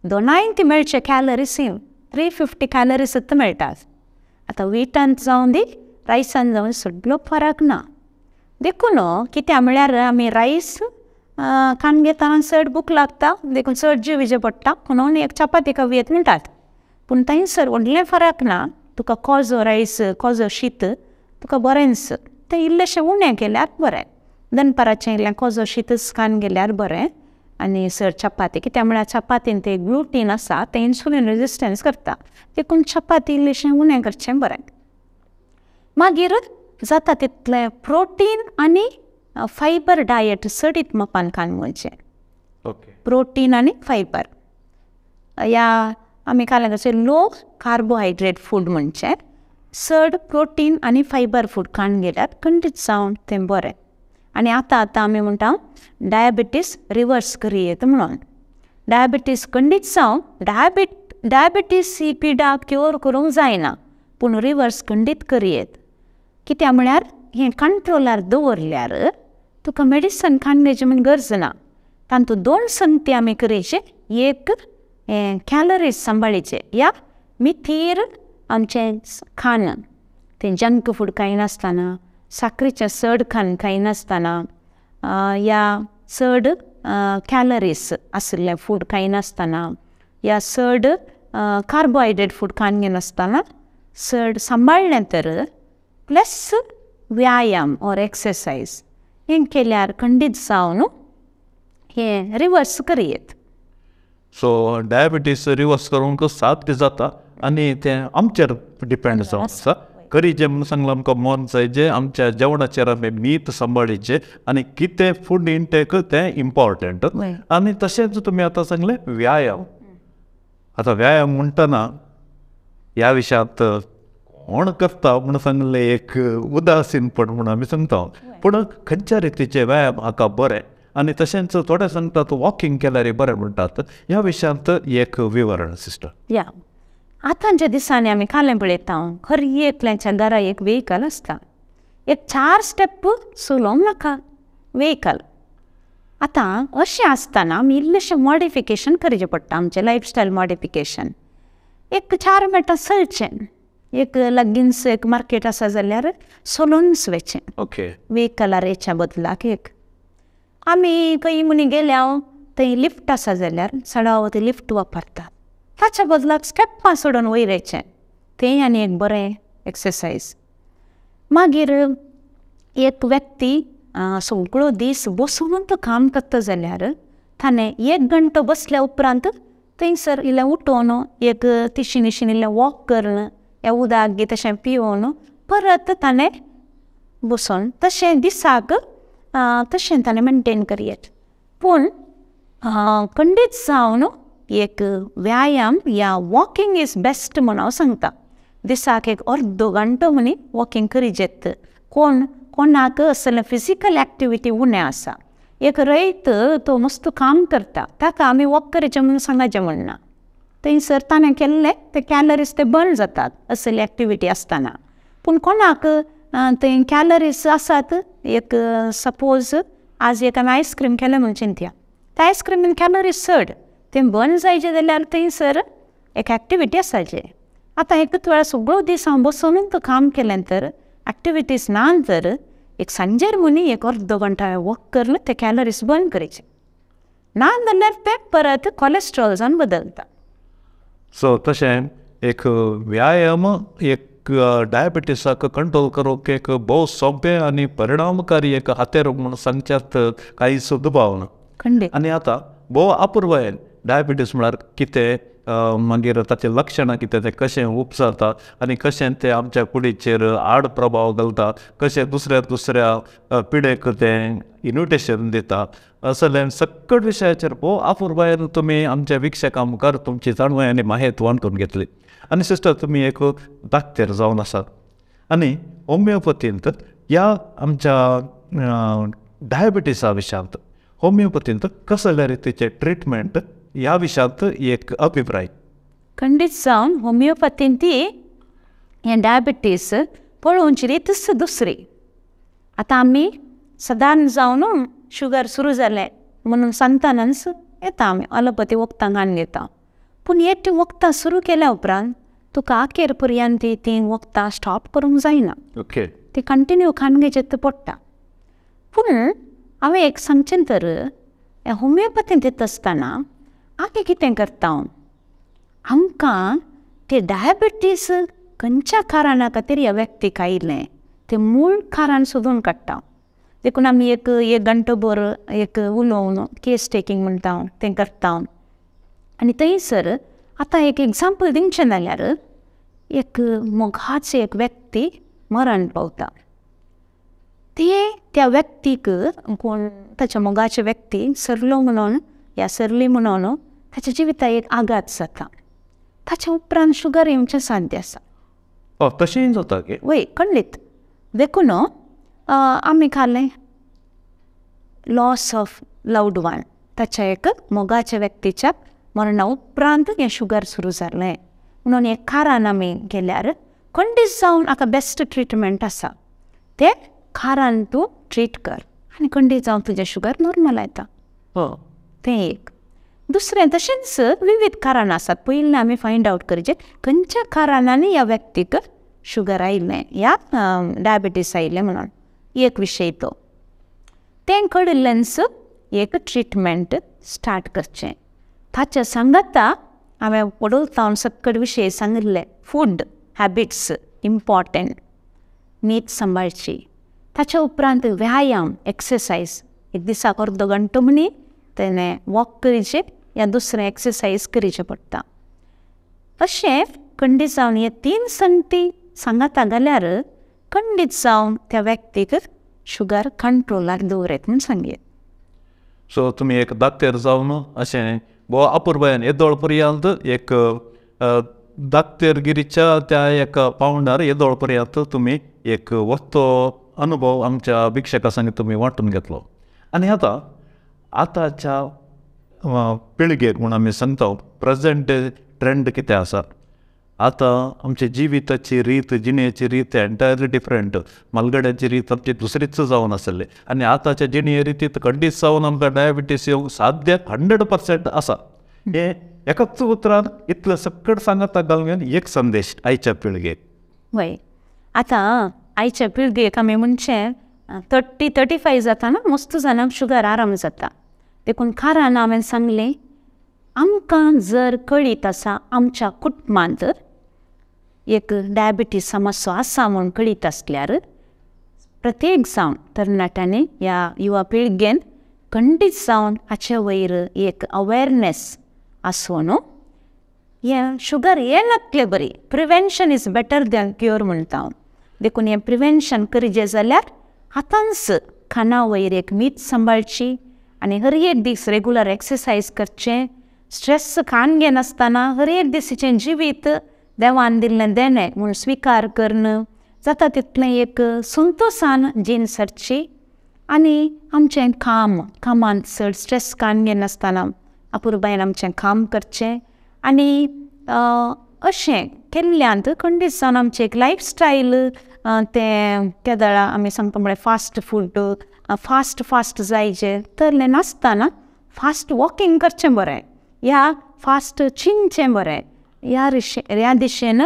दोनांय ती मेळचे कॅलरी सेम, 350 कॅलरीज मेळटात. आतां विटांत जावन दी रायसान जावन सगळो फरक ना. देखून कित्याक म्हळ्यार आमी रायस खावन घेतना चड भूक लागता, देखून चड जीव विजे पडटा म्हणून एक चपाती खावयेत म्हणटात, पूण थंयसर व्हडलें फरक ना. तुका कोजो रायस कोजो शीत तुका बरेंच, तें इल्लेशें उणें केल्यार बरें. दनपाराचें इल्लें कोजो शीतच खावन गेल्यार बरें आनी चड चपाती, कित्याक म्हळ्यार चपातीन तें ग्लुटीन आसा तें इन्सुलीन रेजिस्टन्स करता, देखून चपाती इल्लेशें उणें करचें बरें. मागीर जाता तितलें प्रोटीन आनी फायबर डायट चडीत मापान खावन वचचें. प्रोटीन आनी फायबर या आमी खालें तशें लो कार्बोहायड्रेट फूड म्हणचें, चड प्रोटीन आनी फायबर फूड खावन गेल्यार खंडीत जावन तें बरें. आनी आतां आतां आमी म्हणटा डायबिटीस रिवर्स करयेत म्हणून. डायबिटीस खंडीत जावन डायबिटीस ही पिडा क्योर करूंक जायना, पूण रिवर्स खंडीत करयेत. कित्याक म्हळ्यार हें कंट्रोलार दवरल्यार तुका मेडिसन खावन घेवचें म्हूण गरज ना. तातूंत 2 संगती आमी करचे, एक कॅलरीज सांबाळीचे या मिथीर आमचें खाण, तें जंक फूड खायनासतना, साकरीचें चड खाण खायनासतना या चड कॅलरीज आशिल्लें फूड खायनासतना या चड कार्बोहायड्रेट फूड खावन घेनासतना चड सांबाळ्ळें तर प्लस व्यायाम ऑर एक्सरसायज हें केल्यार खंडीत जावन हें रिवर्स करयेत. सो डायबिटीस रिवर्स करूंक साध्य जाता आनी तें आमचेर डिपेंड जावन आसा. करीचें म्हणून सांगलां आमकां मन जाय, आमच्या जेवणाचेर आमी मीत सांबाळीचें आनी कितें फूड इनटेक तें इम्पॉर्टंट. आनी तशेंच तुमी आतां सांगलें व्यायाम, आतां व्यायाम म्हणटना ह्या विशयांत कोण करता म्हूण सांगलें एक उदासीनपण म्हूण आमी सांगता, पूण खंयच्या रितीचे व्यायाम हाका बरें आनी तशेंच थोडे सांगतात वॉकिंग केल्यार बरें म्हणटात, ह्या विशयांत एक विवरण सिस्टर. या आतांच्या दिसांनी आमी कालें पळयता, हर एकल्याच्या घरा एक व्हेकल आसता. एक 4 स्टेप चलोवंक नाका व्हेकल. आतां अशें आसतना आमी इल्लेशें मॉडिफिकेशन करचें पडटा, आमचें लायफस्टायल मॉडिफिकेशन. एक 4 मिनटां चलचें, एक लागींच एक मार्केट आसा जाल्यार चलूनच वचचें, ओके, व्हेकलार येच्या बदलाक. एक आमी खंय म्हणी गेल्या थंय लिफ्ट आसा जाल्यार चडावत लिफ्ट वापरतात, ताच्या बदलाक स्टेपां सोडून वयर येचें, तें आनी एक बरें एक्सरसायज. मागीर एक व्यक्ती सगळो दीस बसून तो काम करता जाल्यार ताणें 1 घंटो बसल्या उपरांत थंयसर इल्लें उठोवन एक तिशीन इशीन इल्लें वॉक करून या उदक बी तशें पिवन परत ताणें बसोन तशें दिसाक तशें ताणें मेनटेन करयेत. पूण खंडीत जावन एक व्यायाम या वॉकिंग is best म्हूण हांव सांगता. दिसाक एक अर्दो घंटो म्हणी वॉकिंग करीजेत. कोण कोणाक असलें फिजिकल एक्टिविटी उणें आसा, एक रयत तो मस्त काम करता, ताका आमी वॉक करचें म्हणून सांगचें म्हणना, थंयसर ताणें केल्लें ते कॅलरीज ते बर्न जातात असली एक्टिविटी आसतना. पूण कोणाक थंय कॅलरीज आसात, एक सपोज आज एक आमी आयस्क्रीम केलें म्हूण चिंतया, त्या आयस्क्रिमीन कॅलरीज चड, तें बर्न जायचें जाल्यार थंयसर एक एक्टिविटी आसाचे. आतां एकूच वेळार सगळो दीस हांव बसून काम केलें तर एक्टिविटीज ना तर एक सांजेर म्हणी एक अर्दो घंटा हांवें वॉक करून ते कॅलरीज बर्न करचे, ना जाल्यार ते परत कॉलेस्ट्रॉल जावन बदलता. सो तशें एक व्यायाम एक डायबिटीसाक कंट्रोल करूंक एक भोव सोंपें आनी परिणामकारी एक हातेर म्हूण सांगच्यात कांयच दुबाव ना. खंडीत. आनी आतां भोव अपुरबायेन डायबिटीस म्हळ्यार कितें, मागीर ताचें लक्षणां कितें, तें कशें उपसरता आनी कशें तें आमच्या कुडीचेर आड प्रभाव घालता, कशें दुसऱ्या दुसऱ्या पिडेक तें इन्विटेशन दिता, असल्या सकट विशयाचेर भोव अपुरबायेन तुमी आमच्या विक्षकां मुखार तुमची जाणवाय आनी माहेत वांटून घेतली. आनी सिस्टर, तुमी एक दाक्तेर जावन आसात आनी होमियोपथींत ह्या आमच्या डायबिटीसा विशयांत होमियोपथींत कसल्या रितीचें ट्रिटमेंट ह्या विशयांत एक अभिप्राय. खंडीत जावन होमियोपथीन ती हें डायबिटीस पळोवची रीतच दुसरी. आतां आमी सदांच जावन शुगर सुरू जालें म्हणून सांगतनाच येता आमी अलोपथी वखदां घालून घेता, पूण एक वखदां सुरू केल्या उपरांत तुका आखेर पर्यंत तीं वखदां स्टॉप करूंक जायना, ओके, ती कंटिन्यू खावन घेवचें पडटा. पूण हांवें एक सांगचें तर होमियोपथीन दिता आसतना आमी कितें करता, आमकां ते डायबिटीस खंयच्या कारणा खातीर ह्या व्यक्तीक आयिल्लें तें मूळ कारण सोदून काडटा. देखून आमी एक एक घंटो भर एक उलोवन केस टेकींग म्हणटा तें करता. आनी थंयसर आतां एक एग्जाम्पल दिवचें जाल्यार एक मोगाचो एक व्यक्ती मरण पावता, ते त्या व्यक्तीक कोण ताच्या मोगाचे व्यक्ती सरलो म्हणून या सरली म्हणून ताच्या जिविताक एक आघात जाता, ताच्या उपरांत शुगर येवचें साध्य आसा. तशेंय जाता की वय खंडीत. देखून आमी खालें लॉस ऑफ लव्ड वन, ताच्या एक मोगाच्या व्यक्तीच्या मरणा उपरांत हें शुगर सुरू जालें म्हणून एक कारण आमी केल्यार खंडीत जावन हाका बेस्ट ट्रिटमेंट आसा, तें कारण तूं ट्रीट कर आनी खंडीत जावन तुजें शुगर नॉर्मल येता. तें एक. दुसरें तशेंच विविध कारणां आसात, पयलीं आमी फायंड आवट करचें खंयच्या कारणांनी ह्या व्यक्तीक शुगर आयिल्लें या डायबिटीस आयिल्लें म्हणून एक विशय तो. तें कळिल्ल्यानच एक ट्रिटमेंट स्टार्ट करचें. ताच्या सांगाता हांवें वडोलतावन सकट विशय सांगिल्ले, फूड हॅबिट्स इम्पॉर्टंट, न्हीद सांबाळची, ताच्या उपरांत व्यायाम एक्सरसायज, एक दिसाक अर्दो घंटो म्हणी तेणें वॉक करचें या दुसरें एक्सरसायज करचें पडटा. अशें खंडीत जावन हे 3 संगती सांगाता जाल्यार खंडीत जावन त्या व्यक्तीक शुगर कंट्रोलाक दवरत म्हूण सांगयेत. सो तुमी एक दाक्तेर जावन अशें भोव अपुरबायेन येदोळ पर्यंत एक दाक्तेरगिरीच्या त्या एका पावंडार येदोळ पर्यंत तुमी एक वस्तो अनुभव आमच्या वीक्षकां संग तुमी वांटून घेतलो. आनी आतां आतांच्या पिळगेक म्हूण आमी सांगता प्रेजेंट ट्रेंड कितें आसा. आतां आमच्या जिविताची रीत, जिणेची रीत एन्टायरली डिफरंट. म्हालगड्यांची रीत आमची दुसरीच जावन आसली आनी आतांच्या जिणे रितीत खंडीत जावन आमकां डायबिटीस येवंक साध्य 100% आसा. हें एकाच उतरान इतलें सकट सांगता घालून एक संदेश आयच्या पिळगेक. वय, आतां आयच्या पिळगेक आमी म्हणचें 30 35 जाता मस्त जाणांक शुगर आराम जाता. देखून कारण हांवें सांगलें आमकां जर कळीत आसा आमच्या कुटुंबांत एक डायबिटीज समस्या आसा म्हूण कळीत आसल्यार प्रत्येक जावन तरणाट्यांनी ह्या युवा पिळगेन खंडीत जावन हाचे वयर एक अवेरनेस आसून हें शुगर येनातलें बरी, prevention is better than cure म्हणटा हांव. देखून हें प्रिवेन्शन करचें जाल्यार आतांच खाणा वयर एक मीत सांबाळची आनी हर एक दीस रेगुलर एक्सरसायज करचें, स्ट्रेस खाण घेनासतना हर एक दिसाचें जिवीत देवान दिल्लें देणें म्हूण स्विकार करून जाता तितलें एक संतोसान जीण सरची आनी आमचें काम, कामांत चड स्ट्रेस खाण घेनासतना अपुरबायेन आमचें काम करचें आनी अशें केल्ल्यांत खंडीत जावन आमचें एक लायफस्टायल तें केदळा आमी सांगता म्हळ्यार फास्ट फूड फास्ट फास्ट जायचें तरलें नासतना फास्ट वॉकिंग करचें बरें ह्या फास्ट चिंतचें बरें ह्या ह्या दिशेन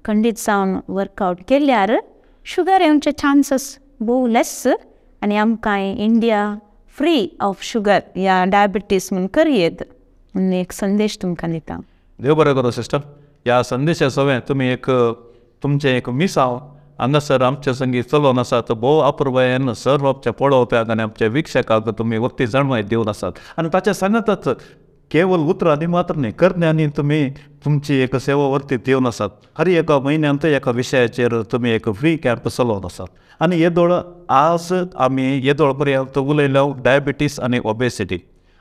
खंडीत जावन वर्कआवट केल्यार शुगर येवचे चान्सीस भोव लेस आनी आमकां इंडिया फ्री ऑफ शुगर ह्या डायबिटीज म्हूण करयेत म्हूण एक संदेश तुमकां दिता. देव बरें करूं सिस्टर. ह्या संदेशा सवें तुमी एक तुमचें एक मिसांव हांगासर आमच्या संगी चलोवन आसात. भोव अपुरबायेन सर्व आमच्या पळोवप्यांक आनी आमच्या वीक्षकांक तुमी वखदी जाणवाय दिवन आसात आनी ताच्या सांगातच केवल उतरांनी मात्र न्ही करण्यांनी तुमी तुमची एक सेवा वर्ती दिवन आसात. हर एका म्हयन्यांत एका विशयाचेर तुमी एक फ्री कॅम्प चलोवन आसात आनी येदोळ आज आमी येदोळ पर्यंत उलयलो डायबिटीस आनी ओबेसिटी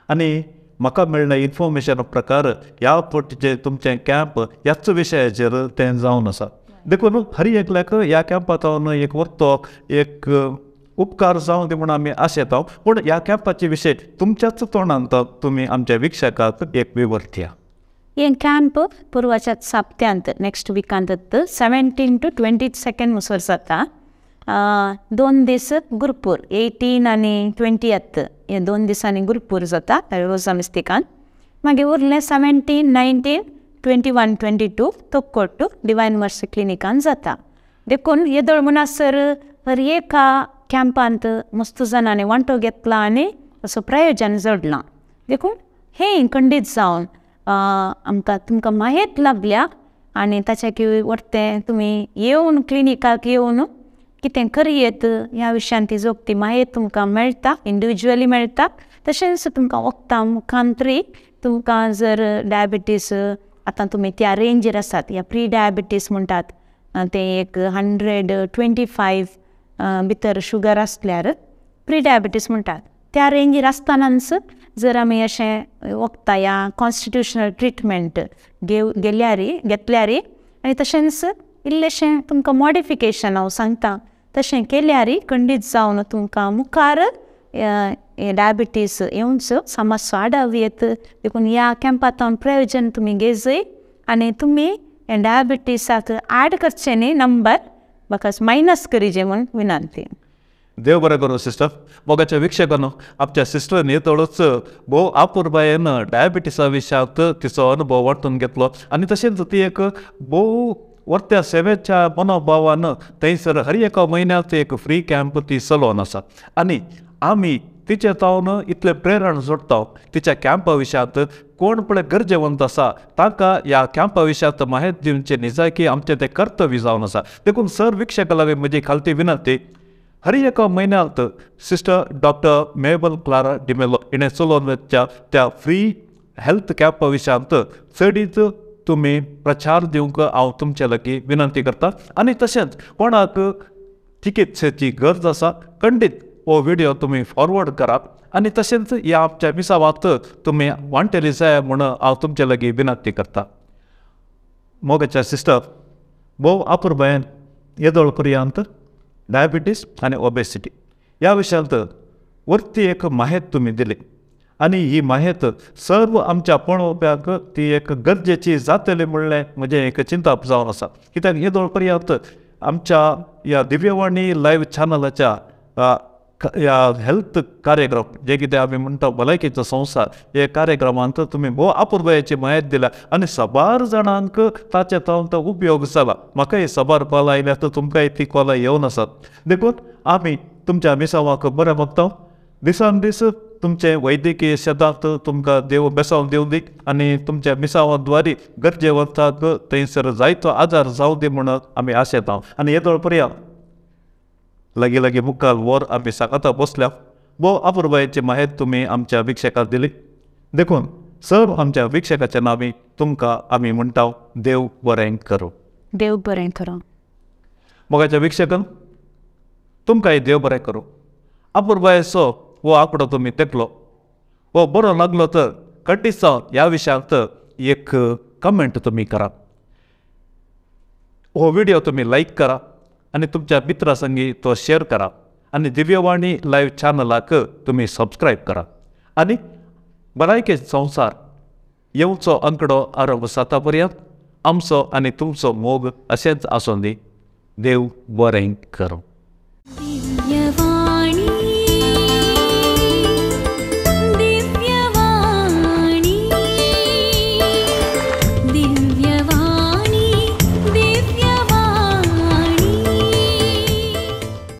आनी म्हाका मेळ्ळें इन्फॉर्मेशन प्रकार ह्या फावटीचें तुमचें कॅम्प ह्याच विशयाचेर तें जावन आसा. देखून हर एकल्याक ह्या कॅम्पांत एक वखदो एक उपकार जावं दी म्हूण आमी आशेता. पूण ह्या कॅम्पाचे विशय तुमच्याच तोंडांत तुमी आमच्या वीक्षकाक एक विवर दिया. हें कॅम्प पुर्वाच्या सप्त्यांत नेक्स्ट विकांत 17 to 22 मुसर जाता. 2 दीस गुरपूर 18 आनी 20 हे 2 दिसांनी गुरपूर जाता रोजा मिस्तिकान. मागीर उरलें 17, 19, 21, 22 तोक्कोट्टू डिवायन मर्सी क्लिनिकान जाता. देखून येदोळ म्हणसर हर एका कॅम्पांत मस्त जाणांनी वांटो घेतला आनी असो प्रयोजन जोडलां. देखून हें खंडीत जावन आमकां तुमकां माहेत लाभल्या आनी ताच्या कितें वरतें तुमी येवन क्लिनिकाक येवन कितें करयेत ह्या विशयान ती जोगती माहेत तुमकां मेळटा, इंडिविज्युअली मेळटा. तशेंच तुमकां वखदां मुखांतरी तुमकां जर डायबिटीस आतां तुमी त्या रेंजीर आसात या प्री डायबिटीस म्हणटात तें एक 125 भितर शुगर आसल्यार प्री डायबिटीस म्हणटात त्या रेंजीर आसतनाच जर आमी अशें वखदां या कॉन्स्टिट्युशनल ट्रिटमेंट गेल्यार घेतल्यार आनी तशेंच इल्लेशें तुमकां मॉडिफिकेशन हांव सांगता तशें केल्यार खंडीत जावन तुमकां मुखार डायबिटीस येवचो समस्या आडाव येत. देखून ह्या कॅम्पांत प्रयोजन तुमी घेजय आनी तुमी डायबिटीसाक ऍड करचें न्ही नंबर म्हाका मायनस करीजे म्हूण विनंती. देव बरें करूं सिस्टर. मोगाच्या वीक्षकांनो आमच्या सिस्टरान येदोळच भोव अपुरबायेन डायबिटीसा विशयांत तिचो अनुभव वांटून घेतलो आनी तशेंच ती एक भोव वर्त्या सेवेच्या मनोभावान थंयसर हर एका म्हयन्यांत एक फ्री कॅम्प ती चलोवन आसा आनी आमी तिचे तावन इतलें प्रेरण जोडटा तिच्या कॅम्पा विशयांत कोण पळय गरजेवंत आसा तांकां ह्या कॅम्पा विशयांत माहिती दिवचें निजायकी आमचें तें कर्तव्य जावन आसा. देखून सर वीक्षकां लागीं म्हजी खालती विनंती हर एका म्हयन्यांत सिस्टर डॉक्टर मेबल क्लारा डिमेलो हिणें चलोवन वचच्या त्या फ्री हेल्थ कॅम्पा विशयांत चडीत तुमी प्रचार दिवंक हांव तुमचे लागीं विनंती करता आनी तशेंच कोणाक चिकित्सेची गरज आसा खंडीत हो व्हिडिओ तुमी फॉरवर्ड करात आनी तशेंच ह्या आमच्या मिसावात तुमी वांटेली जाय म्हूण हांव तुमचे लागीं विनंती करता. मोगाच्या सिस्टर, भोव आपुरबायेन येदोळ पर्यंत डायबिटीस आनी ओबेसिटी ह्या विशयांत वरती एक माहेत तुमी दिली आनी ही माहेत सर्व आमच्या पळोवप्यांक ती एक गरजेची जातली म्हणलें म्हजें एक चिंतप जावन आसा. कित्याक येदोळ पर्यंत आमच्या ह्या दिव्यवाणी लायव्ह चॅनलाच्या ह्या हेल्थ कार्यक्रम जे कितें आमी म्हणटा भलायकेचो संवसार हे कार्यक्रमांत तुमी भोव आपुरबायेची म्हायती दिल्या आनी साबार जाणांक ताचे तो उपयोग जाला. म्हाकाय साबार कॉल आयल्या तर तुमकांय ती कॉलां येवन आसात. देखून आमी तुमच्या मिसावाक बरें मागता. दिसान दीस तुमचे वैद्यकीय शेतांत तुमकां देव बेसांव दिवं दी आनी तुमच्या मिसावाद्वारी गरजेवंताक थंयसर जायतो आदार जावं दी म्हूण आमी आशेता. आनी येदोळ पर्यंत लागीं लागीं मुखार वर आमी सांगाता बसल्या. भोव आपुरबायेची माहेत तुमी आमच्या विक्षकाक दिली. देखून सर्व आमच्या विक्षकाच्या नांवी तुमकां आमी म्हणटा देव बरें करूं. देव बरें करूं. मोगाच्या विक्षकान तुमकांय देव बरें करूं. आपुरबायेचो हो आंकडो तुमी तेकलो हो बरो लागलो तर खंडीत जावन ह्या विशयांत एक कमेंट तुमी करा. हो व्हिडिओ तुमी लायक करा आनी तुमच्या मित्रां संगी तो शेअर करा आनी दिव्यवाणी लायव्ह चॅनलाक तुमी सबस्क्रायब करा आनी भलायके संवसार येवचो आंकडो आरंभ जाता पर्यंत आमचो आनी तुमचो मोग अशेंच आसूं दी. देव बरें करूं.